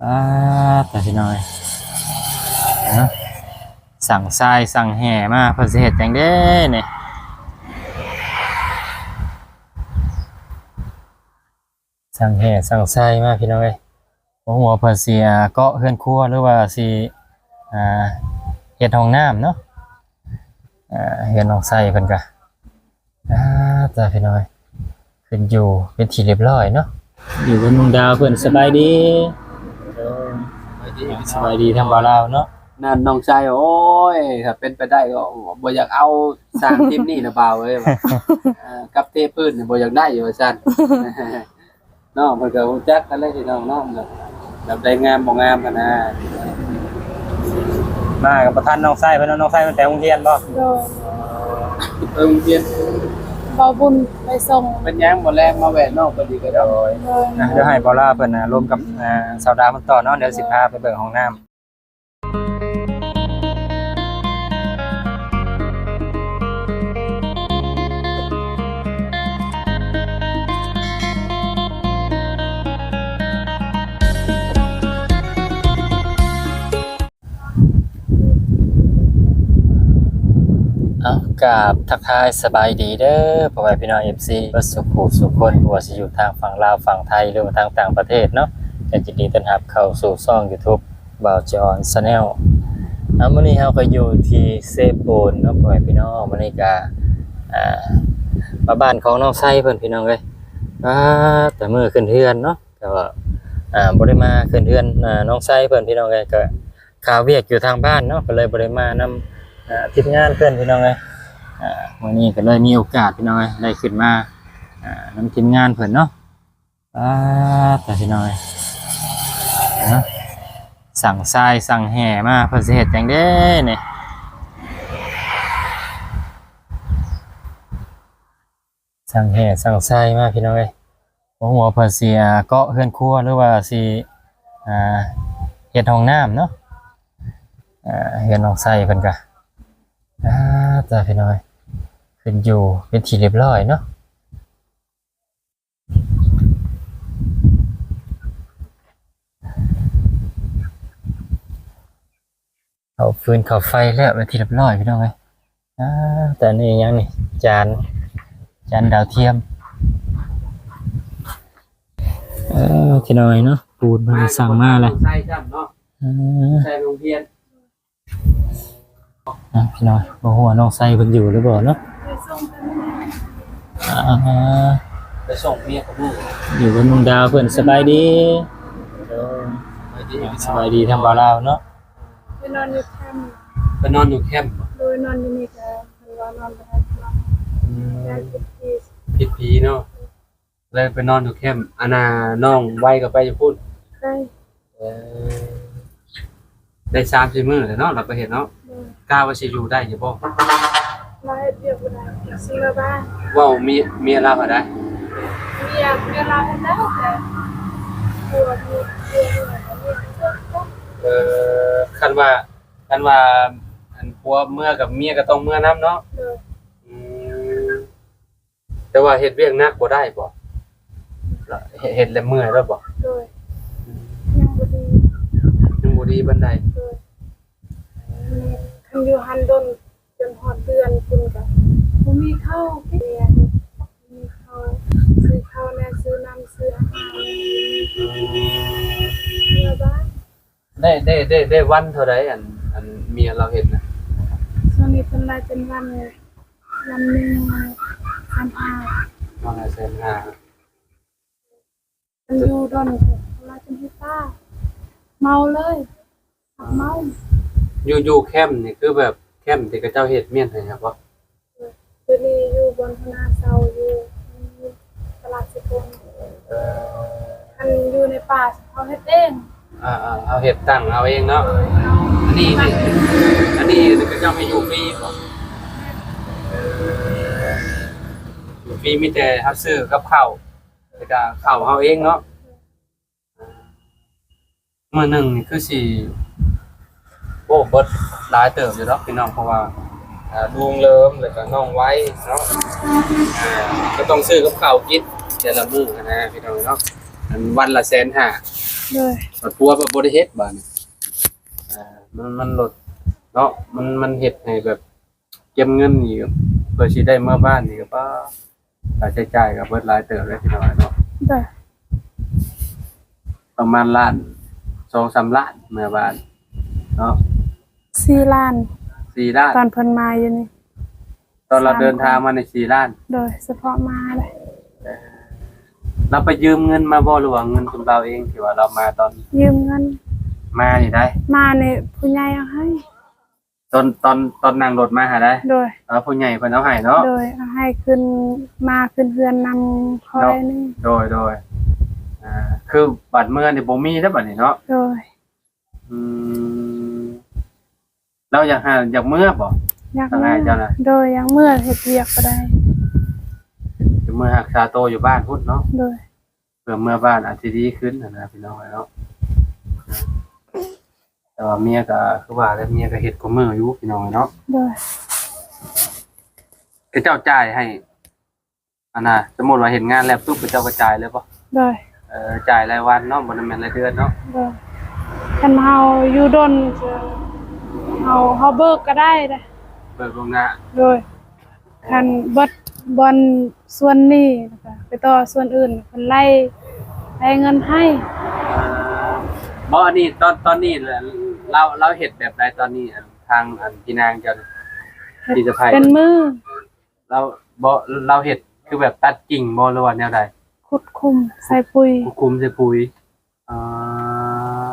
ອ່າ ຕາຍພີ່ນ້ອງເອີຍ ເນາະ ສັ່ງຊາຍສັ່ງແຫ່ມາ ເພິ່ນຊິເຮັດຫຍັງເດ້ນີ້? ສັ່ງແຫ່ສັ່ງຊາຍມາພີ່ນ້ອງເອີຍ ບໍ່ຮູ້ວ່າເພິ່ນຊິ ອ່າ ເກາະເຮືອນຄົວ ຫຼືວ່າຊິ ອ່າ ເຮັດຫ້ອງນ້ຳເນາະ ອ່າ ເຮືອນນ້ອງໄຊເພິ່ນກະ ອ່າ ຕາຍພີ່ນ້ອງເອີຍ ຂຶ້ນຢູ່ເປັນທີ່ຮຽບຮ້ອຍເນາະ ຢູ່ກັບນ້ອງດາວເພິ່ນ ສະບາຍດີ ສະບາຍດີ ສະບາຍດີທາງບ່າວລາວເນາະ ນັ້ນນ້ອງຊາຍ ໂອ້ຍ ຖ້າເປັນໄປໄດ້ກໍບໍ່ຢາກເອົາສ້າງທີມນີ້ນະບ່າວເອີຍ ວ່າ ເອີ ກັບເທພື້ນນີ້ບໍ່ຢາກໄດ້ວ່າຊັ້ນ ນ້ອງເພິ່ນກໍຮູ້ຈັກກັນແລ້ວພີ່ນ້ອງເນາະ ແບບ ແບບໃດງາມບໍ່ງາມຫັ້ນນະ ມາກັບປະທານນ້ອງຊາຍເພິ່ນເນາະ ນ້ອງຊາຍມາແຕ່ໂຮງຮຽນບໍ່? ໂດຍ ໄປໂຮງຮຽນ ບ່າວບຸນໄປສົ່ງ ເປັນຫຍັງບໍ່ແລງມາແວະນ້ອງເພິ່ນອີກກໍໄດ້ ໂດຍ ໂດຍ ອ່ະ ດຽວໃຫ້ບ່າວລາເພິ່ນ ອ່າ ລົມກັບ ອ່າ ສາວດາວເພິ່ນຕໍ່ເນາະ ດຽວຊິພາໄປເບິ່ງຫ້ອງນ້ຳ. ເອົາ ກາບທັກທາຍສະບາຍດີເດີ ພໍ່ແມ່ພີ່ນ້ອງ ເອັຟຊີ ເບິດສູ່ຜູ້ສູ່ຄົນ ບໍ່ວ່າຊິຢູ່ທາງຝັ່ງລາວ ຝັ່ງໄທ ຫຼືວ່າທາງຕ່າງປະເທດເນາະ ກໍຍິນດີຕ້ອນຮັບເຂົ້າສູ່ຊ່ອງ YouTube ບ່າວຈອນ Channel ເອົາ ມື້ນີ້ເຮົາກໍຢູ່ທີ່ເຊໂປນເນາະ ພໍ່ແມ່ພີ່ນ້ອງ ມື້ນີ້ກໍ ອ່າ ມາບ້ານຂອງນ້ອງໄຊເພິ່ນ ພີ່ນ້ອງເອີຍ ອ່າ ແຕ່ມື້ຂຶ້ນເຮືອນເນາະ ກໍ ອ່າ ບໍ່ໄດ້ມາຂຶ້ນເຮືອນ ອ່າ ນ້ອງໄຊເພິ່ນ ພີ່ນ້ອງເອີຍ ກໍຄາວຽກຢູ່ທາງບ້ານເນາະ ກໍເລີຍບໍ່ໄດ້ມານຳ ອ່າ ທີມງານເພິ່ນ ພີ່ນ້ອງເອີຍ ອ່າ ມື້ນີ້ກໍເລີຍມີໂອກາດ ພີ່ນ້ອງເອີຍ ໄດ້ຂຶ້ນມາ ອ່າ ນຳທີມງານເພິ່ນເນາະ ອ່າ ຕາຍພີ່ນ້ອງເອີຍ ເນາະ ສັ່ງຊາຍສັ່ງແຫ່ມາ ເພິ່ນຊິເຮັດຫຍັງເດ້ນີ້? ສັ່ງແຫ່ສັ່ງຊາຍມາ ພີ່ນ້ອງເອີຍ ບໍ່ຮູ້ວ່າເພິ່ນຊິ ອ່າ ເກາະເຮືອນຄົວ ຫຼືວ່າຊິ ອ່າ ເຮັດຫ້ອງນ້ຳເນາະ ອ່າ ເຮືອນນ້ອງໄຊເພິ່ນກະ ອ່າ ຕາຍພີ່ນ້ອງເອີຍ ຂຶ້ນຢູ່ເປັນທີ່ຮຽບຮ້ອຍເນາະ. ເອົາຟືນເຂົ້າໄຟແລ້ວເປັນທີ່ຮຽບຮ້ອຍ ພີ່ນ້ອງເອີຍ ອ່າ ແຕ່ອັນນີ້ຫຍັງນີ້ ຈານ ຈານດາວທຽມ ເອີ ພີ່ນ້ອງເນາະ ປູນເພິ່ນສັ່ງມາແລ້ວ ໃສ່ຊ້ຳເນາະ ເອີ ໃສ່ໂຮງຮຽນ. ອ່ະ ພີ່ນ້ອງ ບໍ່ຮູ້ວ່ານ້ອງໄຊເພິ່ນຢູ່ຫຼືບໍ່ເນາະ ອ່າ ໄປສົ່ງເມຍກັບລູກ ຢູ່ກັບນ້ອງດາວເພິ່ນ ສະບາຍດີ ສະບາຍດີ ສະບາຍດີທາງບ່າວລາວເນາະ ໄປນອນຢູ່ແຄມ ໄປນອນຢູ່ແຄມ ໂດຍ ນອນຢູ່ນີ້ກໍເພິ່ນວ່ານອນບໍ່ໄດ້ ອືມ ຢ້ານຜິດຜີ ຜິດຜີເນາະ. ແລ້ວໄປນອນຢູ່ແຄມ ອັນນ່າ ນ້ອງໄວກໍໄປຢູ່ພຸ້ນ ໄປ ເອີ ໄດ້ສາມສີ່ມື້ແລ້ວເນາະ ລາວໄປເຮັດເນາະ ໂດຍ ກະວ່າຊິຢູ່ໄດ້ຢູ່ບໍ່? ລາວເຮັດວຽກບໍ່ໄດ້ ຊິເມືອບ້ານ ເວົ້າເມຍ ເມຍລາວຫາໄດ້ ເມຍ ເມຍລາວເຮັດໄດ້ ແຕ່ຜົວ ຜົວ ຜົວ ເອີ ຄັນວ່າ ຄັນວ່າ ອັນ ຜົວເມືອກັບເມຍກໍຕ້ອງເມືອນຳເນາະ ໂດຍ ອືມ. ແຕ່ວ່າເຮັດວຽກໜັກບໍ່ໄດ້ບໍ່? ເຮັດ ເຮັດແລ້ວເມື່ອຍໂລດບໍ່? ໂດຍ ອືມ ຍັງບໍ່ດີ ຍັງບໍ່ດີປານໃດ ໂດຍ ຄັນຢູ່ຫັ້ນດົນ ຈົນຮອດເດືອນພຸ້ນກະບໍ່ມີເຂົ້າກິນ ບໍ່ມີເຂົ້າ ຊື້ເຂົ້າແດ່ ຊື້ນ້ຳ ຊື້ອາຫານ ອືມ ເມື່ອບ້ານ. ໄດ້ ໄດ້ ໄດ້ ໄດ້ວັນເທົ່າໃດ ອັນ ອັນເມຍລາວເຮັດນະ? ຊ່ວງນີ້ເພິ່ນໄດ້ເປັນວັນ ວັນໜຶ່ງແສນຫ້າ ວັນລະແສນຫ້າ ມັນຢູ່ດົນ ລາວຈົນເຮັດຕາ ເມົາເລີຍ ເມົາ ຢູ່ ຢູ່ແຄມນີ້ ຄືແບບແຄມທີ່ເຂົາເຈົ້າເຮັດມ້ຽນໃຫ້ຫັ້ນບໍ່? ດຽວນີ້ຢູ່ບ່ອນຫົວໜ້າເຊົ່າຢູ່ຕະຫຼາດເຊໂປນ ເອີ ຄັນຢູ່ໃນປ່າເຮົາເຮັດເອງ ອ່າໆ ເຮົາເຮັດຕັ້ງເອົາເອງເນາະ ໂດຍ ອັນນີ້ ອັນນີ້ເຂົາເຈົ້າໃຫ້ຢູ່ຟຣີບໍ່? ເອີ ຢູ່ຟຣີ ມີແຕ່ເຮົາຊື້ກັບເຂົ້າ ແລ້ວກະເຂົ້າເຮົາເອງເນາະ. ມື້ໜຶ່ງນີ້ຄືຊິ ໂອ້ ເບິດຫຼາຍເຕີບຢູ່ດອກພີ່ນ້ອງ ເພາະວ່າ ອ່າ ລຸງເລີມ ແລ້ວກໍນ້ອງໄວເນາະ ອ່າ ກໍຕ້ອງຊື້ກັບເຂົ້າກິນແຕ່ລະມື້ຫັ້ນນະພີ່ນ້ອງເນາະ ອັນວັນລະແສນຫ້າ ໂດຍ ບັດຜົວບັດບໍ່ໄດ້ເຮັດບາດນີ້ ອ່າ ມັນ ມັນລົດເນາະ ມັນ ມັນເຮັດໃຫ້ແບບເກັບເງິນນີ້ ເພື່ອຊິໄດ້ເມືອບ້ານນີ້ກໍ ປາ ຄ່າໃຊ້ຈ່າຍກໍເບິດຫຼາຍເຕີບເລີຍພີ່ນ້ອງເນາະ ໂດຍ ປະມານລ້ານ ສອງສາມລ້ານເມືອບ້ານເນາະ ສີ່ລ້ານ ສີ່ລ້ານ ຕອນເພິ່ນມາຢູ່ນີ້ ຕອນລາວເດີນທາງມານີ້ສີ່ລ້ານ ໂດຍ ສະເພາະມາເດ້ ເອີ ລາວໄປຢືມເງິນມາບໍ່ ຫຼືວ່າເງິນຂອງລາວເອງ ທີ່ວ່າລາວມາຕອນ ຢືມເງິນ ມານີ້ໄດ໋ ມານີ້ຜູ້ໃຫຍ່ເອົາໃຫ້ ຕອນ ຕອນ ຕອນນັ່ງລົດມາຫັ້ນໄດ໋ ໂດຍ ເອີ ຜູ້ໃຫຍ່ເພິ່ນເອົາໃຫ້ເນາະ ໂດຍ ເອົາໃຫ້ຂຶ້ນ ມາຂຶ້ນເຮືອນນຳຂ້ອຍນີ້ ໂດຍ ໂດຍ ອ່າ ຄືບາດເມືອນີ້ບໍ່ມີແລ້ວບາດນີ້ເນາະ ໂດຍ ອືມ ລາວຢາກຫາ ຢາກເມືອບໍ່? ຢາກເມືອ ເຈົ້ານະ ໂດຍ ຢາກເມືອເຮັດວຽກກໍໄດ້ ຢາກເມືອຮັກສາໂຕຢູ່ບ້ານພຸ້ນເນາະ ໂດຍ ເພື່ອເມືອບ້ານອາດຊິດີຂຶ້ນຫັ້ນນະພີ່ນ້ອງເອີຍເນາະ ແຕ່ວ່າເມຍກໍຄືວ່າແຫຼະ ເມຍກໍເຮັດຄູ່ມື້ຢູ່ພີ່ນ້ອງເອີຍເນາະ ໂດຍ ເຂົາເຈົ້າຈ່າຍໃຫ້ ອັນນ່າ ສົມມຸດວ່າເຮັດງານແລ້ວປຶບ ເຂົາເຈົ້າກໍຈ່າຍເລີຍບໍ່? ໂດຍ ເອີ ຈ່າຍລາຍວັນເນາະ ບໍ່ໄດ້ແມ່ນລາຍເດືອນເນາະ ໂດຍ ຄັນເຮົາຢູ່ດົນ ເຮົາ ເຮົາເບີກກໍໄດ້ເດ້ ເບີກລ່ວງໜ້າ ໂດຍ ຄັນເບິດບ່ອນສ່ວນນີ້ ແລ້ວກໍໄປຕໍ່ສ່ວນອື່ນ ເພິ່ນໄລ່ ໄລ່ເງິນໃຫ້ ເອີ ບໍ່ ອັນນີ້ຕອນ ຕອນນີ້ລາວ ລາວເຮັດແບບໃດຕອນນີ້ ອັນ ທາງ ອັນ ພີ່ນາງເຈົ້າ ເຮັດ ພີ່ສະໃພ້ ເປັນມື ລາວ ບໍ່ ລາວເຮັດຄືແບບຕັດກິ່ງບໍ່ ຫຼືວ່າແນວໃດ? ຂຸດຂຸມໃສ່ປຸ໋ຍ ຂຸດຂຸມໃສ່ປຸ໋ຍ ອ່າ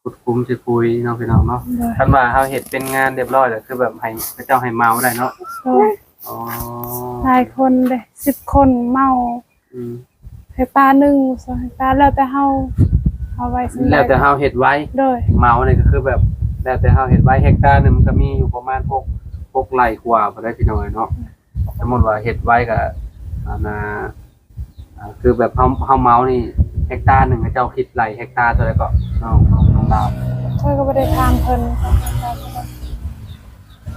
ຂຸດຂຸມໃສ່ປຸ໋ຍເນາະ ພີ່ນ້ອງເນາະ ໂດຍ ຄັນວ່າເຮົາເຮັດເປັນງານຮຽບຮ້ອຍແລ້ວ ຄືແບບໃຫ້ເຂົາເຈົ້າໃຫ້ເໝົາໄດ້ເນາະ ໂດຍ ອໍ ຫຼາຍຄົນເດ້ ສິບຄົນເໝົາ ອືມ ເຮັກຕາໜຶ່ງ ສອງເຮັກຕາ ແລ້ວແຕ່ເຮົາເອົາໄວ້ສ່ຳໃດ ແລ້ວແຕ່ເຮົາເຮັດໄວ ໂດຍ ເໝົານີ້ກໍຄືແບບແລ້ວແຕ່ເຮົາເຮັດໄວ ເຮັກຕາໜຶ່ງມັນກໍມີຢູ່ປະມານຫົກ ຫົກໄຮ່ກວ່າພຸ້ນເດ້ ພີ່ນ້ອງເອີຍເນາະ ອືມ ສົມມຸດວ່າເຮັດໄວກໍ ອັນນ່າ ອ່າ ຄືແບບເຮົາ ເຮົາເໝົານີ້ ເຮັກຕາໜຶ່ງ ເຂົາເຈົ້າຄິດໄລ່ເຮັກຕາເທົ່າໃດເກາະ ນ້ອງ ນ້ອງ ນ້ອງດາວ? ຂ້ອຍກໍບໍ່ໄດ້ຖາມເພິ່ນ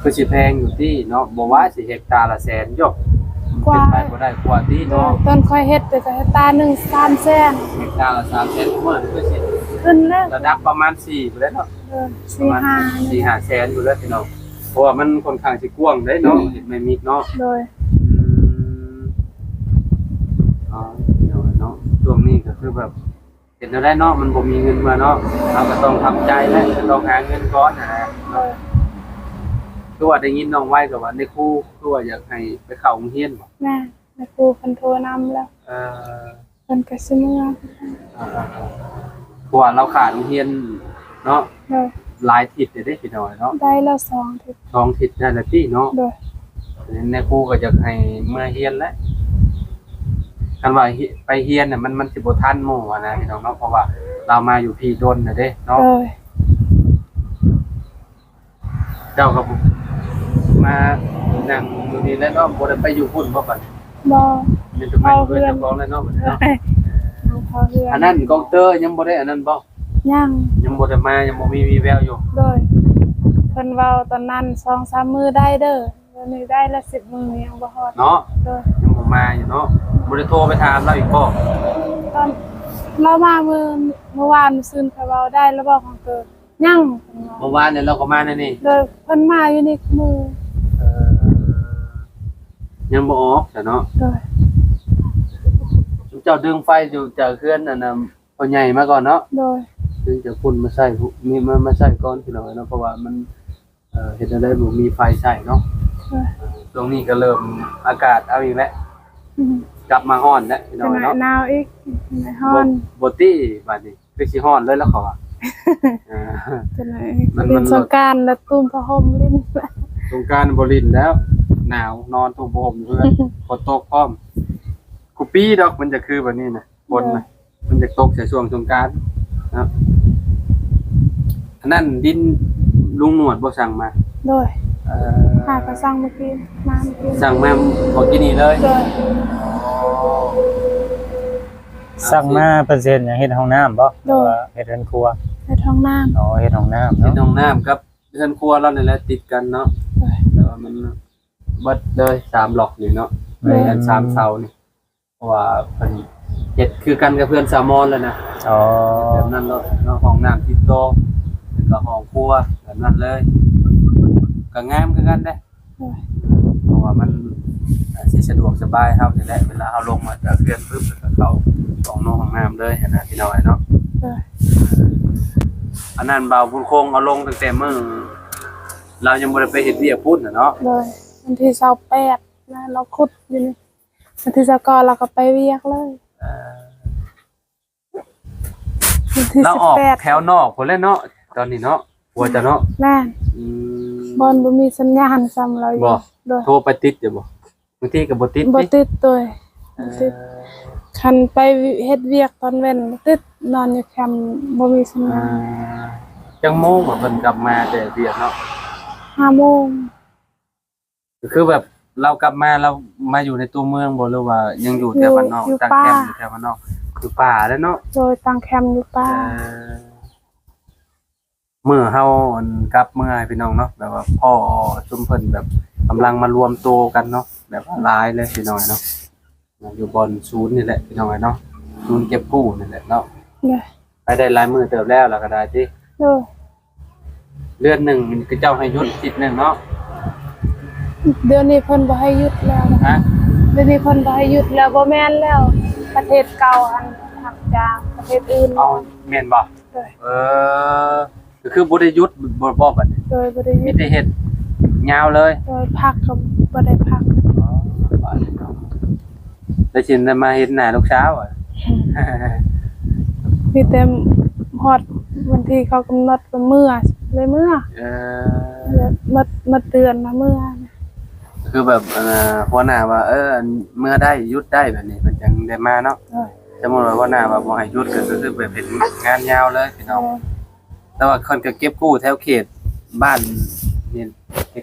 ຄືຊິແພງຢູ່ຕິເນາະ ບໍ່ວ່າຊິເຮັກຕາລະແສນ ໂຍ ກວ່າ ເປັນໄປບໍ່ໄດ້ ກວ່າຕິເນາະ ຕອນຂ້ອຍເຮັດກໍເຮັກຕາໜຶ່ງສາມແສນ ເຮັກຕາລະສາມແສນ ເມື່ອນີ້ຄືຊິຂຶ້ນແລ້ວ ລະດັບປະມານສີ່ພຸ້ນແຫຼະເນາະ ເອີ ປະມານສີ່ຫ້າ ສີ່ຫ້າແສນພຸ້ນແຫຼະພີ່ນ້ອງ ເພາະວ່າມັນຂ້ອນຂ້າງຊິກວ້າງເດ້ເນາະ ເຮັດໄມ້ມິກເນາະ ໂດຍ ອືມ ອໍ ເນາະ ເນາະ ຊ່ວງນີ້ກໍຄືແບບ ເຮັດແນວໃດເນາະ ມັນບໍ່ມີເງິນມາເນາະ ເຮົາກໍຕ້ອງທຳໃຈແຫຼະ ກໍຕ້ອງຫາເງິນກ່ອນຫັ້ນນະ ໂດຍ ຄືວ່າໄດ້ຍິນນ້ອງໄວກໍວ່າ ແມ່ຄູ ຄືວ່າຢາກໃຫ້ໄປເຂົ້າໂຮງຮຽນບໍ? ແມ່ນ ແມ່ຄູເພິ່ນໂທນຳແລ້ວ ເອີ ເພິ່ນກໍຊິເມືອ ເອີ ເພາະວ່າລາວຂາດໂຮງຮຽນເນາະ ໂດຍ ຫຼາຍທິດເດ້ພີ່ນ້ອງເນາະ ໄດ້ແລ້ວສອງທິດ ສອງທິດໄດ້ແລ້ວຕິເນາະ ໂດຍ ແມ່ຄູກໍຢາກໃຫ້ເມືອຮຽນແຫຼະ ຄັນວ່າໄປຮຽນນະ ມັນ ມັນຊິບໍ່ທັນໝູ່ຫັ້ນນະພີ່ນ້ອງເນາະ ເພາະວ່າລາວມາຢູ່ພີ້ດົນແລ້ວເດ້ເນາະ ໂດຍ ເຈົ້າກໍມານັ່ງຢູ່ນີ້ແຫຼະເນາະ ບໍ່ໄດ້ໄປຢູ່ພຸ້ນບໍ່ບັດນີ້? ບໍ່ ມີແຕ່ໄປຢູ່ເຮືອນເຈົ້າຂອງແຫຼະເນາະ ບັດນີ້ເນາະ ໂດຍ ນັ່ງເຝົ້າເຮືອນ ອັນນັ້ນກອງເຕີຍັງບໍ່ໄດ້ອັນນັ້ນບໍ່? ຍັງ ຍັງບໍ່ໄດ້ມາ ຍັງບໍ່ມີວີ່ແວວຢູ່ ໂດຍ ເພິ່ນເວົ້າຕອນນັ້ນ ສອງສາມມື້ໄດ້ເດີ ດຽວນີ້ໄດ້ລະສິບມື້ຍັງບໍ່ຮອດເນາະ ໂດຍ ຍັງບໍ່ມາຢູ່ເນາະ ບໍ່ໄດ້ໂທໄປຖາມລາວອີກບໍ່? ຕອນລາວມາມື້ ມື້ວານ ມື້ຊືນ ຂ້ອຍເວົ້າໄດ້ລະບໍ່ຂອງໂຕ? ຍັງ ເມື່ອວານນີ້ລາວກໍມາແນວນີ້ ໂດຍ ເພິ່ນມາຢູ່ນີ້ມື້ ເອີ ຍັງບໍ່ອອກຊະເນາະ ໂດຍ ເຈົ້າດຶງໄຟຢູ່ຈາກເຮືອນອັນນ່າ ພໍ່ໃຫຍ່ມາກ່ອນເນາະ ໂດຍ ເຊິ່ງຈະພຸ້ນມາໃຊ້ ມີມາ ມາໃຊ້ກ່ອນພີ່ນ້ອງເນາະ ເພາະວ່າມັນ ເອີ ເຮັດແນວໃດບໍ່ມີໄຟໃຊ້ເນາະ ໂດຍ ຊ່ວງນີ້ກໍເລີ່ມອາກາດເອົາອີກແລ້ວ ອືມ ກັບມາຮ້ອນແລ້ວພີ່ນ້ອງເນາະ ໜາວອີກ ຮ້ອນ ບໍ່ ບໍ່ຕິບາດນີ້ ຄືຊິຮ້ອນເລີຍລະເຂົາວ່າ ເອີ ມັນ ມັນ ມັນສົງການລະຕຸ້ມຜ້າຫົ່ມຫຼິ້ນ ສົງການບໍ່ຫຼິ້ນແລ້ວ ໜາວ ນອນຕຸ້ມຜ້າຫົ່ມຢູ່ເຮືອນ ຝົນຕົກພ້ອມ ຄຸປີດອກ ມັນຈະຄືບາດນີ້ນະ ຝົນນະ ໂດຍ ມັນຈະຕົກໃສ່ຊ່ວງສົງການເນາະ ອັນນັ້ນດິນລຸງໜວດບໍ່ສັ່ງມາ? ໂດຍ ເອີ ຫາກໍສັ່ງມື້ກີ້ ມາມື້ກີ້ ສັ່ງມາມື້ກີ້ນີ້ເລີຍ ໂດຍ ອໍ ສັ່ງມາເພິ່ນຊິເຮັດຫຍັງ ເຮັດຫ້ອງນ້ຳບໍ່? ໂດຍ ຫຼືວ່າເຮັດເຮືອນຄົວ? ເຮັດຫ້ອງນ້ຳ ອໍ ເຮັດຫ້ອງນ້ຳເນາະ ເຮັດຫ້ອງນ້ຳກັບເຮືອນຄົວລາວນີ້ແຫຼະ ຕິດກັນເນາະ ໂດຍ ແຕ່ວ່າມັນເບິດເລີຍ ສາມລັອກນີ້ເນາະ ໂດຍ ອັນສາມເສົານີ້ ເພາະວ່າເພິ່ນ ເຮັດຄືກັນກັບເຮືອນສາວມອນແລ້ວນະ. ອໍ ແບບນັ້ນເນາະ ເນາະ ຫ້ອງນ້ຳຕິດຕໍ່ ແລ້ວກໍຫ້ອງຄົວແບບນັ້ນເລີຍ ກໍງາມຄືກັນເດ້. ໂດຍ ເພາະວ່າມັນ ອ່າ ຊິສະດວກສະບາຍເຮົານີ້ແຫຼະ ເວລາເຮົາລົງມາຈາກເຮືອນປຶບ ແລ້ວກໍເຂົ້າຫ້ອງນ້ອງຫ້ອງນ້ຳເລີຍຫັ້ນນະ ພີ່ນ້ອງເອີຍເນາະ. ໂດຍ ອັນນັ້ນບ່າວບຸນຄົງເອົາລົງຕັ້ງແຕ່ມື້ລາວຍັງບໍ່ໄດ້ໄປເຮັດວຽກພຸ້ນນະເນາະ. ໂດຍ ວັນທີຊາວແປດນະ ລາວຂຸດຢູ່ນີ້ ວັນທີຊາວເກົ້າລາວກໍໄປວຽກເລີຍ. ເອີ ວັນທີ ລາວອອກສິບແປດ ແຖວນອກພຸ້ນແຫຼະເນາະ ຕອນນີ້ເນາະ ຜົວເຈົ້າເນາະ. ແມ່ນ ອືມ ບ່ອນບໍ່ມີສັນຍານຊ້ຳລາວຢູ່. ບໍ່ ໂດຍ ໂທໄປຕິດຢູ່ບໍ່? ບາງທີກໍບໍ່ຕິດ ບໍ່ຕິດ. ໂດຍ ເອີ ບໍ່ຕິດ ຄັນໄປເຮັດວຽກຕອນເວັນບໍ່ຕິດ ນອນຢູ່ແຄມບໍ່ມີສັນຍານ. ອ່າ ຈັກໂມງວ່າເພິ່ນກັບມາແຕ່ວຽກເນາະ? ຫ້າໂມງ. ກໍຄືແບບລາວກັບມາ ລາວມາຢູ່ໃນຕົວເມືອງບໍ່ ຫຼືວ່າຍັງຢູ່ແຖວບ້ານນອກ? ຢູ່ ຢູ່ ຕັ້ງແຄມ ຢູ່ແຖວບ້ານນອກ ຢູ່ປ່າແຫຼະເນາະ. ໂດຍ ຕັ້ງແຄມຢູ່ປ່າ. ເອີ ມື້ເຮົາ ອັນ ກັບເມືອ ພີ່ນ້ອງເນາະ ແບບວ່າພໍ້ຊຸມເພິ່ນແບບກຳລັງມາລວມໂຕກັນເນາະ ແບບວ່າຫຼາຍເລີຍ ພີ່ນ້ອງເນາະ. ຢູ່ບ່ອນສູນນີ້ແຫຼະ ພີ່ນ້ອງເອີຍເນາະ ສູນເກັບກູ້ນີ້ແຫຼະເນາະ. ໂດຍ ໄປໄດ້ຫຼາຍມື້ເຕີບແລ້ວ ລະກະໄດ້ຕິ? ໂດຍ ເດືອນໜຶ່ງເຂົາເຈົ້າໃຫ້ຢຸດອາທິດໜຶ່ງເນາະ. ດຽວນີ້ເພິ່ນບໍ່ໃຫ້ຢຸດແລ້ວ. ຮະ? ດຽວນີ້ເພິ່ນບໍ່ໃຫ້ຢຸດແລ້ວ. ບໍ່ແມ່ນແລ້ວ ປະເທດເກົ່າຫັ້ນຮັບຈ້າງປະເທດອື່ນ. ເອົາ ແມ່ນບໍ່? ໂດຍ ເອີ ກໍຄືບໍ່ໄດ້ຢຸດບໍ່ ບໍ່ບັດນີ້? ໂດຍ ບໍ່ໄດ້ຢຸດ ມີແຕ່ເຮັດຍາວເລີຍ. ໂດຍ ພັກກໍບໍ່ໄດ້ພັກ. ອໍ ບາດນີ້ເນາະ ໄດ້ຊິໄດ້ມາເຫັນໜ້າລູກສາວອະ? ມີແຕ່ຮອດວັນທີ່ເຂົາກຳນົດກໍເມືອ ເລີຍເມືອ. ເອີ ແບບໝົດ ໝົດເດືອນລະເມືອ. ຄືແບບ ເອີ ຫົວໜ້າວ່າ ເອີ ເມືອໄດ້ ຢຸດໄດ້ ແບບນີ້ເພິ່ນຈັ່ງໄດ້ມາເນາະ. ໂດຍ ສົມມຸດວ່າຫົວໜ້າວ່າບໍ່ໃຫ້ຢຸດ ກໍຄືແບບເຮັດງານຍາວເລີຍ ພີ່ນ້ອງ. ໂດຍ ແຕ່ວ່າເພິ່ນກໍເກັບກູ້ແຖວເຂດບ້ານນີ້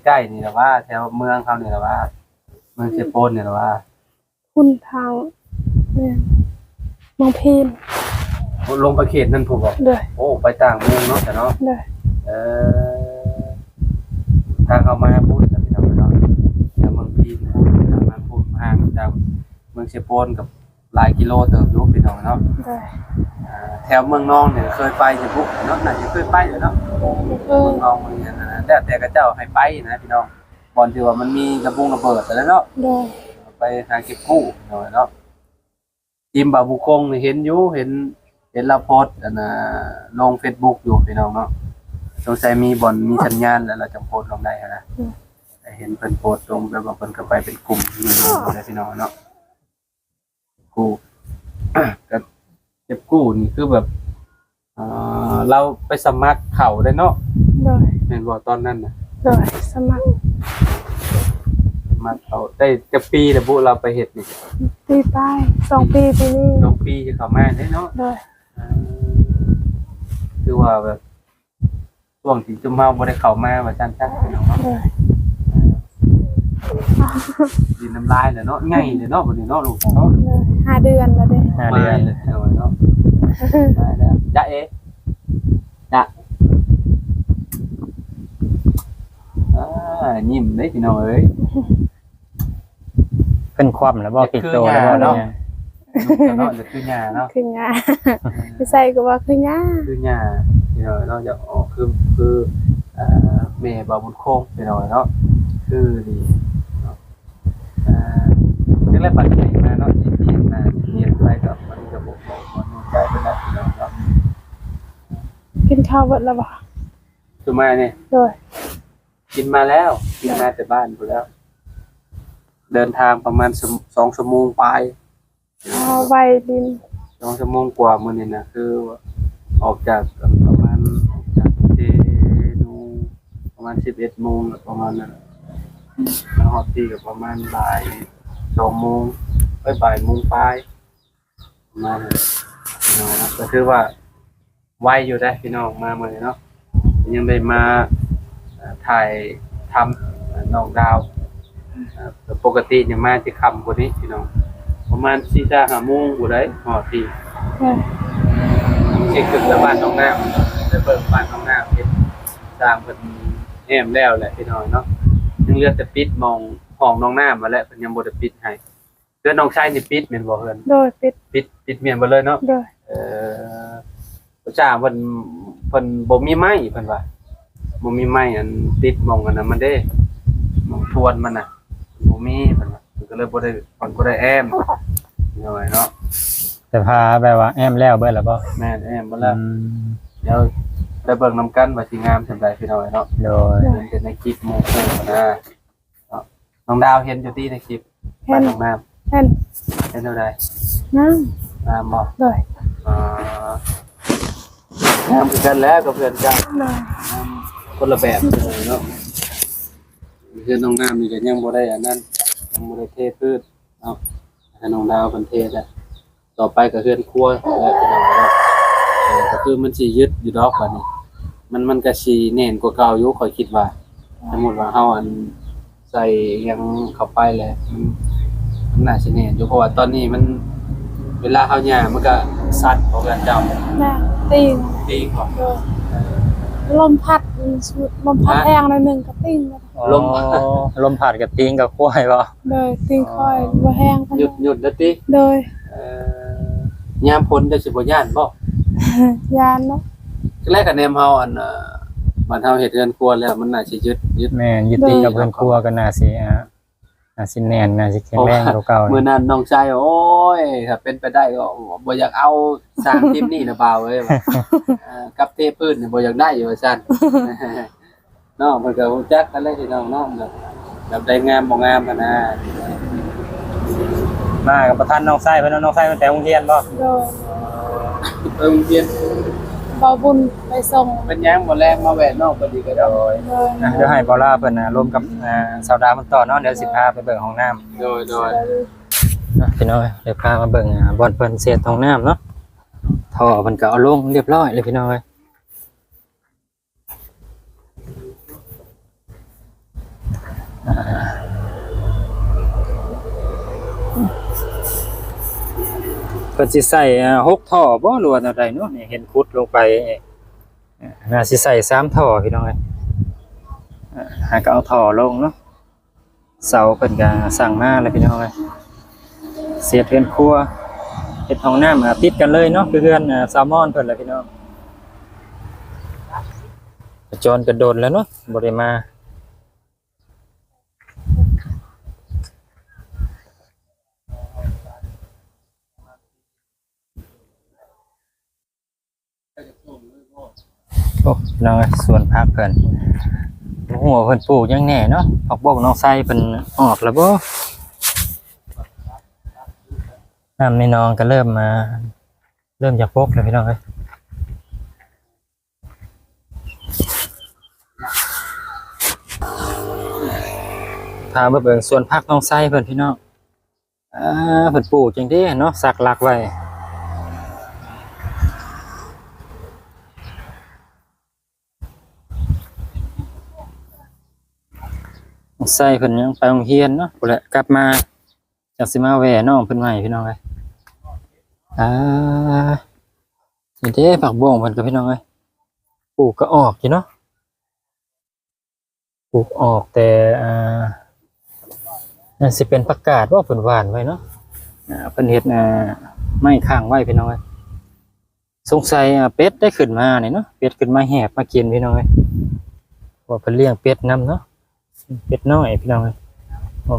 ໃກ້ໆນີ້ລະວ່າ ແຖວເມືອງເຮົານີ້ລະວ່າ ເມືອງເຊໂປນນີ້ລະວ່າ ພຸ້ນທາງ ແມ່ນ ເມືອງພີນ. ໂອ້ ລົງໄປເຂດນັ້ນພຸ້ນບໍ່? ໂດຍ ໂອ້ ໄປຕ່າງເມືອງເນາະ ຊະເນາະ. ໂດຍ ເອີ ທາງເຮົາມາພຸ້ນນະ ພີ່ນ້ອງເນາະ ແຖວເມືອງພີນພຸ້ນ ທາງນັ້ນພຸ້ນ ຫ່າງຈາກເມືອງເຊໂປນກັບ ຫຼາຍກິໂລເຕີບຢູ່ ພີ່ນ້ອງເນາະ. ໂດຍ ອ່າ ແຖວເມືອງນອງນີ້ເຄີຍໄປຢູ່ບໍ່ເນາະ? ໜ້າຈະເຄີຍໄປຢູ່ເນາະ. ເອີ ເມືອງນອງເມືອງຫຍັງຫັ້ນນະ ແລ້ວແຕ່ເຂົາເຈົ້າໃຫ້ໄປນະ ພີ່ນ້ອງ. ບ່ອນທີ່ວ່າມັນມີລະບົງລະເບີດຫັ້ນແຫຼະເນາະ. ໂດຍ ໄປຫາເກັບກູ້ ພີ່ນ້ອງເນາະ. ອີ່ມບ່າວບຸນຄົງນີ້ເຫັນຢູ່ ເຫັນ ເຫັນລາວໂພສ ອັນນ່າ ລົງເຟສບຸກຢູ່ ພີ່ນ້ອງເນາະ. ສົງໄສມີບ່ອນມີສັນຍານແລ້ວ ລາວຈັ່ງໂພສລົງໄດ້ຫັ້ນນະ. ໂດຍ ເຫັນເພິ່ນໂພສລົງ ແບບວ່າເພິ່ນກໍໄປເປັນກຸ່ມຢູ່ ພີ່ນ້ອງເນາະ. ກູ້ ກໍເກັບກູ້ນີ້ຄືແບບ ເອີ ລາວໄປສະໝັກເຂົ້າໄດ້ເນາະ. ໂດຍ ແມ່ນບໍ່ຕອນນັ້ນນະ? ໂດຍ ສະໝັກ ສະໝັກເຂົ້າໄດ້ຈັກປີແລ້ວບຸ ລາວໄປເຮັດນີ້? ປີປາຍ ສອງປີ ປີນີ້ ສອງປີຊິເຂົ້າມາໄດ້ເນາະ. ໂດຍ ເອີ ຄືວ່າແບບ ຊ່ວງທີ່ຊຸມເຮົາບໍ່ໄດ້ເຂົ້າມາວ່າຊັ້ນຊະ ພີ່ນ້ອງເນາະ. ໂດຍ ດິນນ້ຳລາຍແລ້ວເນາະ ໃຫຍ່ແລ້ວເນາະ ບັດນີ້ເນາະ ລູກເນາະ. ໂດຍ ຫ້າເດືອນແລ້ວເດ້. ຫ້າເດືອນ ມາແລ້ວ ພີ່ນ້ອງເນາະ ມາແລ້ວ. ຈ໊ະເອ ຈ໊ະ ອ່າ ຍິ້ມເດ້ ພີ່ນ້ອງເອີຍ. ເພິ່ນຄວ່ຳແລ້ວບໍ່? ຄິດໂຕແລ້ວບໍ່? ເນາະ ເນາະ ຄືຫຍ້າເນາະ ຄືຫຍ້າ ຄືຫຍ້າ ເອີ ຢູ່ໃສກໍວ່າຄືຫຍ້າ ຄືຫຍ້າ ພີ່ນ້ອງເນາະ. ຢາກອອກຄື ຄື ເອີ ແມ່ບ່າວບຸນຄົງ ພີ່ນ້ອງເນາະ ຄືດີເນາະ. ເອີ ຈັ່ງໃດບັດໃຫຍ່ມາເນາະ ຊິປ່ຽນໜ້າຊິປ່ຽນໄປກໍມັນກໍບໍ່ ບໍ່ ບໍ່ແນ່ໃຈປານໃດ ພີ່ນ້ອງເນາະ. ກິນເຂົ້າເບິດແລ້ວບໍ່? ສຸມາຍນີ້ ໂດຍ ກິນມາແລ້ວ ກິນມາແຕ່ບ້ານພຸ້ນແລ້ວ. ເດີນທາງປະມານ ສ- ສອງຊົ່ວໂມງປາຍ. ອໍ ໄວດິນ ສອງຊົ່ວໂມງກວ່າມື້ນີ້ນະ ຄືອອກຈາກ ປະມານ ອອກຈາກເຊໂນປະມານສິບເອັດໂມງ ປະມານນັ້ນ. ມາຮອດພີ້ກໍປະມານບ່າຍສອງໂມງ ເອີຍ ບ່າຍໂມງປາຍ ປະມານນັ້ນ. ກໍຖືວ່າ ໄວຢູ່ເດ້ພີ່ນ້ອງ ມາມື້ນີ້ເນາະ ຍັງໄດ້ມາ ເອີ ຖ່າຍທຳ ເອີ ນ້ອງດາວ. ເອີ ປົກກະຕິນີ້ມາຊິຄ່ຳກວ່ານີ້ພີ່ນ້ອງ ປະມານສີ່ສາມຫ້າໂມງຜູ້ໃດຮອດພີ້. ເອີ ຊິຂຶ້ນໄປບ້ານນ້ອງນ້ຳ ໄປເບິ່ງບ້ານນ້ອງນ້ຳ ເຫັນຊ່າງເພິ່ນແອ້ມແລ້ວແຫຼະພີ່ນ້ອງເນາະ. ຍັງເຫຼືອແຕ່ປິດໝ່ອງຫ້ອງນ້ອງນ້ຳຫັ້ນແຫຼະ ເພິ່ນຍັງບໍ່ໄດ້ປິດໃຫ້. ເຮືອນນ້ອງຊາຍນີ້ປິດແມ່ນບໍ່? ເຮືອນ ໂດຍ ປິດ ປິດ ປິດມ້ຽນເບິດເລີຍເນາະ. ໂດຍ ເອີ ພະເຈົ້າເພິ່ນ ເພິ່ນບໍ່ມີໄມ້ ເພິ່ນວ່າບໍ່ມີໄມ້ອັນຕິດໝ່ອງອັນນັ້ນມັນເດ້ ໝ່ອງທວນມັນນະ ບໍ່ມີ ເພິ່ນວ່າ ເພິ່ນກໍເລີຍບໍ່ໄດ້ ເພິ່ນບໍ່ໄດ້ແອ້ມ ນ້ອຍເນາະ. ແຕ່ພາແບບວ່າແອ້ມແລ້ວເບິດແລ້ວບໍ່? ແມ່ນ ແອ້ມເບິດແລ້ວ. ອືມ ດຽວໄປເບິ່ງນຳກັນວ່າຊິງາມສ່ຳໃດ ພີ່ນ້ອງເອີຍເນາະ. ໂດຍ ເຫັນແຕ່ໃນຄລິບໝູ່ຄູ່ນະ. ເນາະ ນ້ອງດາວເຫັນຢູ່ຕິໃນຄລິບ ເຫັນ ບ້ານຫ້ອງນ້ຳ ເຫັນ ເຫັນແນວໃດ? ງາມ ງາມບໍ່? ໂດຍ ອ່າ ງາມຄືກັນແຫຼະກັບເຮືອນເຈົ້າ. ໂດຍ ງາມຄົນລະແບບເນາະ. ເຮືອນຫ້ອງນ້ຳນີ້ກໍຍັງບໍ່ໄດ້ອັນນັ້ນ ຍັງບໍ່ໄດ້ເທພື້ນເນາະ ໃຫ້ນ້ອງດາວເພິ່ນເທແລ້ວ. ຕໍ່ໄປກໍເຮືອນຄົວແຫຼະ ພີ່ນ້ອງເອີຍເນາະ. ເອີ ກໍຄືມັນຊິຍຶດຢູ່ດອກບາດນີ້ ມັນ ມັນກໍຊິແໜ້ນກວ່າເກົ່າຢູ່ ຂ້ອຍຄິດວ່າ. ສົມມຸດວ່າເຮົາອັນໃສ່ຫຍັງເຂົ້າໄປແຫຼະ ມັນ ມັນໜ້າຊິແໜ້ນຢູ່ ເພາະວ່າຕອນນີ້ມັນ ເວລາເຮົາຍ່າງມັນກໍສັ່ນ ເພາະວ່າເຈົ້າ ແມ່ນ ຕີງ ຕີງບໍ່? ໂດຍ ເອີ ລົມພັດ ລົມພັດ ຮະ? ແຮງໜ້ອຍໜຶ່ງກໍຕີງ. ອໍ ລົມ ລົມພັດກໍຕີງກັບຄວາຍບໍ່? ໂດຍ ຕີງຄວາຍ ອໍ ບໍ່ແຮງປານໃດ ຢຸດໆ ແລ້ວຕິ? ໂດຍ ເອີ ຍາມຝົນເຈົ້າຊິບໍ່ຢ້ານບໍ່? ຢ້ານເນາະ ແລະກະແນມເຮົາ ອັນ ເອີ ບ້ານເຮົາເຮັດເຮືອນຄົວແລ້ວ ມັນໜ້າຊິຍຶດ ຍຶດ ແມ່ນ ຍຶດຕິດກັບເຮືອນຄົວ ໂດຍ ກໍໜ້າຊິ ອ່າ ໜ້າຊິແໜ້ນ ໜ້າຊິແຂງແຮງກວ່າເກົ່າ. ມື້ນັ້ນນ້ອງຊາຍ ໂອ້ຍ ຖ້າເປັນໄປໄດ້ກໍບໍ່ຢາກເອົາ ສ້າງທີມນີ້ນະບ່າວເອີຍ ວ່າ ເອີ ກັບເທພື້ນນີ້ບໍ່ຢາກໄດ້ ວ່າຊັ້ນ. ນ້ອງເພິ່ນກໍຮູ້ຈັກກັນແຫຼະພີ່ນ້ອງເນາະ ແບບ ແບບໃດງາມບໍ່ງາມຫັ້ນນະ. ມາກັບປະທານນ້ອງຊາຍເພິ່ນເນາະ ນ້ອງຊາຍເພິ່ນໄປໂຮງຮຽນບໍ່? ໂດຍ ໄປໂຮງຮຽນ ບ່າວບຸນໄປສົ່ງ. ເປັນຫຍັງ ມື້ແລງມາແວ່ນ້ອງເພິ່ນອີກກໍໄດ້. ໂດຍ ໂດຍ ອ່ະ ດຽວໃຫ້ບ່າວລາວເພິ່ນ ອ່າ ລົມກັບ ອ່າ ສາວດາວເພິ່ນຕໍ່ເນາະ ດຽວຊິພາໄປເບິ່ງຫ້ອງນ້ຳ. ໂດຍ ໂດຍ ອ່ະ ພີ່ນ້ອງເອີຍ ດຽວພາມາເບິ່ງ ອ່າ ບ່ອນເພິ່ນເຊັດຫ້ອງນ້ຳເນາະ. ທໍ່ເພິ່ນກໍເອົາລົງຮຽບຮ້ອຍເລີຍ ພີ່ນ້ອງເອີຍ. ອ່າ ເພິ່ນຊິໃສ່ ອ່າ ຫົກທໍ່ບໍ່ ຫຼືວ່າແນວໃດເນາະ? ນີ້ເຫັນຂຸດລົງໄປ ອ່າ ໜ້າຊິໃສ່ສາມທໍ່ ພີ່ນ້ອງເອີຍ. ອ່າ ຫາກໍເອົາທໍ່ລົງເນາະ. ເສົາເພິ່ນກະສັ່ງມາແລ້ວ ພີ່ນ້ອງເອີຍ. ເສດເຮືອນຄົວ ເຮັດຫ້ອງນ້ຳ ອ່າ ຕິດກັນເລີຍເນາະ ຄືເຮືອນ ອ່າ ສາວມອນເພິ່ນແຫຼະ ພີ່ນ້ອງ. ປະຈອນກະດົນແລ້ວເນາະ ບໍ່ໄດ້ມາ. ໂອ້ ພີ່ນ້ອງເອີຍ ສວນຜັກເພິ່ນ ບໍ່ຮູ້ວ່າເພິ່ນປູກຫຍັງແດ່ເນາະ. ຜັກບົ້ງນ້ອງໄຊເພິ່ນອອກແລ້ວບໍ່? ນ້ຳໃນໜອງກໍເລີ່ມມາ ເລີ່ມຈະປົກແລ້ວ ພີ່ນ້ອງເອີຍ. ພາມາເບິ່ງສວນຜັກນ້ອງໄຊເພິ່ນ ພີ່ນ້ອງ. ອ່າ ເພິ່ນປູກຈັ່ງເດ້ເນາະ ສັກຫຼັກໄວ້. ໃສ່ເພິ່ນຍັງໄປໂຮງຮຽນເນາະ ພຸ້ນແຫຼະ ກັບມາຈັ່ງຊິມາແວ່ນ້ອງເພິ່ນໃໝ່ ພີ່ນ້ອງເອີຍ. ອ່າ ນີ້ເດ້ ຜັກບົ້ງເພິ່ນກໍ ພີ່ນ້ອງເອີຍ ປູກກໍອອກຢູ່ເນາະ. ປູກອອກແຕ່ ອ່າ ໜ້າຊິເປັນຜັກກາດບໍ່ ເພິ່ນຫວ່ານໄວ້ເນາະ. ອ່າ ເພິ່ນເຮັດ ອ່າ ໄມ້ຄ້າງໄວ້ ພີ່ນ້ອງເອີຍ. ສົງໄສ ອ່າ ເປັດໄດ້ຂຶ້ນມານີ້ເນາະ ເປັດຂຶ້ນມາແຫບມາກິນ ພີ່ນ້ອງເອີຍ. ເພາະວ່າເພິ່ນລ້ຽງເປັດນຳເນາະ ເປັດນ້ອຍ ພີ່ນ້ອງເອີຍ. ໂອ້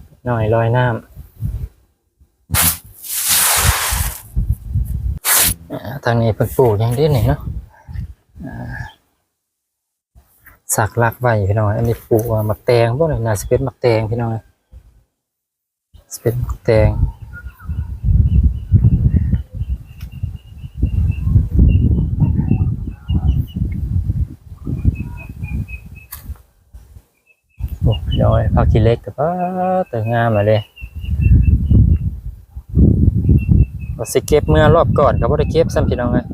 ເປັດນ້ອຍລອຍນ້ຳ. ອ່າ ທາງນີ້ເພິ່ນປູກຫຍັງເດ້ນີ້ເນາະ ອ່າ ສັກຫຼັກໄວ້ ພີ່ນ້ອງ. ອັນນີ້ປູກໝາກແຕງບໍ່ນີ້ ໜ້າຊິເປັນໝາກແຕງ ພີ່ນ້ອງ ຊິເປັນໝາກແຕງ. ໂອ້ ພີ່ນ້ອງເອີຍ ຜັກຂີ້ເຫຼັກກໍປາດ ແຕ່ງາມຫຼາຍເດ້. ວ່າຊິເກັບເມື່ອລອບກ່ອນກໍບໍ່ໄດ້ເກັບຊ້ຳ ພີ່ນ້ອງເອີຍ.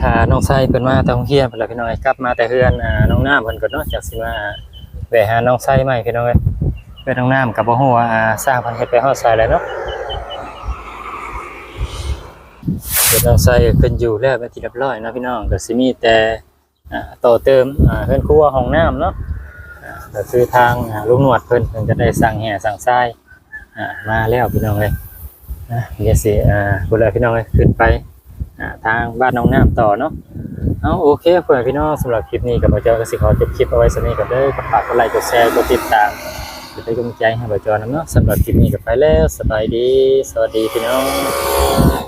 ຖ້ານ້ອງໄຊເພິ່ນມາແຕ່ໂຮງຮຽນພຸ້ນລະ ພີ່ນ້ອງເອີຍ ກັບມາແຕ່ເຮືອນ ອ່າ ນ້ອງນ້ຳເພິ່ນກ່ອນເນາະ ຈັ່ງຊິມາແວ່ຫານ້ອງໄຊໃໝ່ ພີ່ນ້ອງເອີຍ. ເຮືອນນ້ອງນ້ຳກໍບໍ່ຮູ້ວ່າ ອ່າ ຊ່າງເພິ່ນເຮັດໄປຮອດໃສແລ້ວເນາະ. ເວ ເຮືອນນ້ອງໄຊກໍຂຶ້ນຢູ່ແລ້ວເປັນທີ່ຮຽບຮ້ອຍເນາະພີ່ນ້ອງ ກໍຊິມີແຕ່ ອ່າ ຕໍ່ເຕີມ ອ່າ ເຮືອນຄົວຫ້ອງນ້ຳເນາະ ອ່າ ກໍຄືທາງ ອ່າ ລຸງໜວດເພິ່ນ ເພິ່ນກໍໄດ້ສ້າງແຮ່ສ້າງຊາຍ ອ່າ ມາແລ້ວພີ່ນ້ອງເອີຍ ອ່າ ດຽວຊິ ອ່າ ພຸ້ນແຫຼະພີ່ນ້ອງເອີຍ ຂຶ້ນໄປ ອ່າ ທາງບ້ານໜອງນ້ຳຕໍ່ເນາະ. ເອົາ ໂອເຄ ພໍ່ແມ່ພີ່ນ້ອງ ສຳລັບຄລິບນີ້ກໍບ່າວຈອຍກໍຊິຂໍຈົບຄລິບເອົາໄວ້ສ່ຳນີ້ກ່ອນເດີ ກໍຝາກກົດໄລ ກົດແຊ ກົດຕິດຕາມ ເປັນກຳລັງໃຈໃຫ້ບ່າວຈອຍນຳເນາະ. ສຳລັບຄລິບນີ້ກໍໄປແລ້ວ ສະບາຍດີ ສະຫວັດດີພີ່ນ້ອງ.